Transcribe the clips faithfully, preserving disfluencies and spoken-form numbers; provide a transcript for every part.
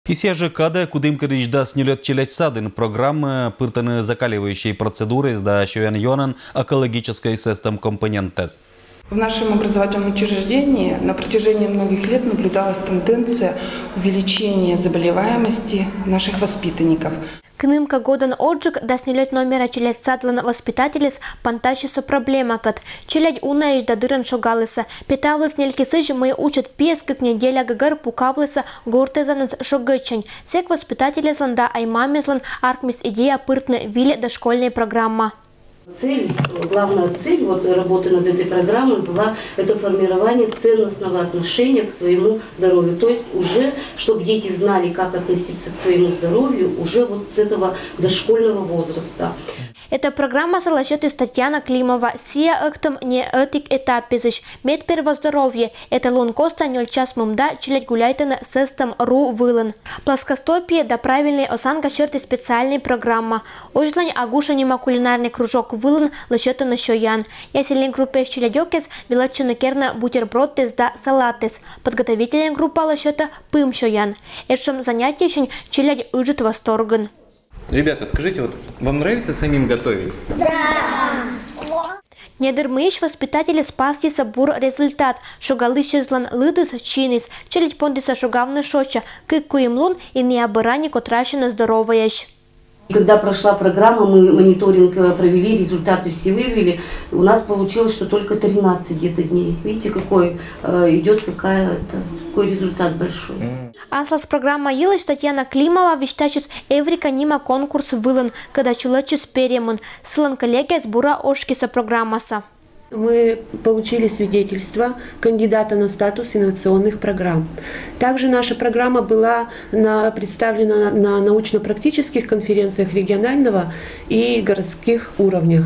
Исьяжы кадӧ Кудымкарысь дас нёльӧд челядь садын программаӧ пыртӧны закаливающӧй процедураэз да сёян-юанӧн экологическӧй сӧстӧм компонентэз. В нашем образовательном учреждении на протяжении многих лет наблюдалась тенденция увеличения заболеваемости наших воспитанников. Кнымкагодӧн оджык дас нёльӧд номера челядь садлӧн воспитательыс пантасис со проблемакӧд. Челядь унаӧсь да дырӧн шогалісӧ. Петавліс нелькисысь, мый учӧт пиыс кык неделя гӧгӧр пукавлісӧ гортӧзаныс шогӧдчань. Сэк воспитателезлӧн да ай-мамезлӧн артмис идея пыртны виль дошкольнӧй программа. Цель, главная цель вот работы над этой программой была это формирование ценностного отношения к своему здоровью. То есть уже, чтобы дети знали, как относиться к своему здоровью уже вот с этого дошкольного возраста. Эта программасӧ лӧсьӧдіс Татьяна Климова. Сійӧ ӧктӧм не ӧтик этапезысь. Медперво здоровье. Эталон костын нёль час мында челядь гуляйтӧны сӧстӧм ру вылын. Плоскостопие да правильнӧй осанка серти специальнӧй программа. Озьлань Агуша нима кулинарнӧй кружок вылын лӧсьӧдӧны сёян. Ясельнӧй группаысь челядёкӧс велӧдчӧны керны бутербродтэс да салаттэс. Подготовительнӧй группа лӧсьӧдӧ пым сёян. Ещӧ занятиесянь челядь ыджыд восторгын. Ребята, скажите, вот вам нравится самим готовить? Недыр мыйысь воспитательыс пасйис бур результат. Шогалысьяслӧн лыдыс чиніс. Челядь пондісӧ шогавны шоча кык-куим лун, и найӧ бӧрын котрасьӧны здоровӧйӧсь. Когда прошла программа, мы мониторинг э, провели, результаты все выявили. У нас получилось, что только тринадцать где-то дней. Видите, какой э, идет какая-то, какой результат большой. Аслас программа йылысь Татьяна Климова висьтасис «Эврика» нима конкурс вылын, кӧд ачылӧдчис перемын. Сылӧн коллегаыс бура ошкисӧ программасӧ. Мы получили свидетельство кандидата на статус инновационных программ. Также наша программа была на, представлена на научно-практических конференциях регионального и городских уровнях.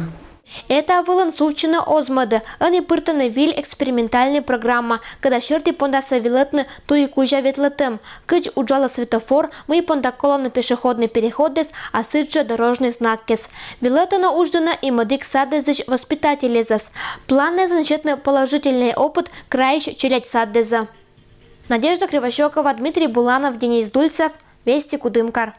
Этавылын сувтчыны оз мӧдӧ, ӧні пыртӧны виль экспериментальнӧй программа, кӧд серти пондасӧ велӧдны туй кузя ветлӧмтӧм, кыдз уджалӧ светофор, мый понда колӧны пешеходнӧй переходыс, а сідзжӧ дорожнӧй знаккӧс. Велӧдӧны удждӧнӧ и мӧдик садъясысь воспитательясӧс. Планнас эм сетны положительнӧй опыт крайысь челядь садъясӧ. Надежда Кривощёкова, Дмитрий Буланов, Денис Дульцев, «Вести», Кудымкар.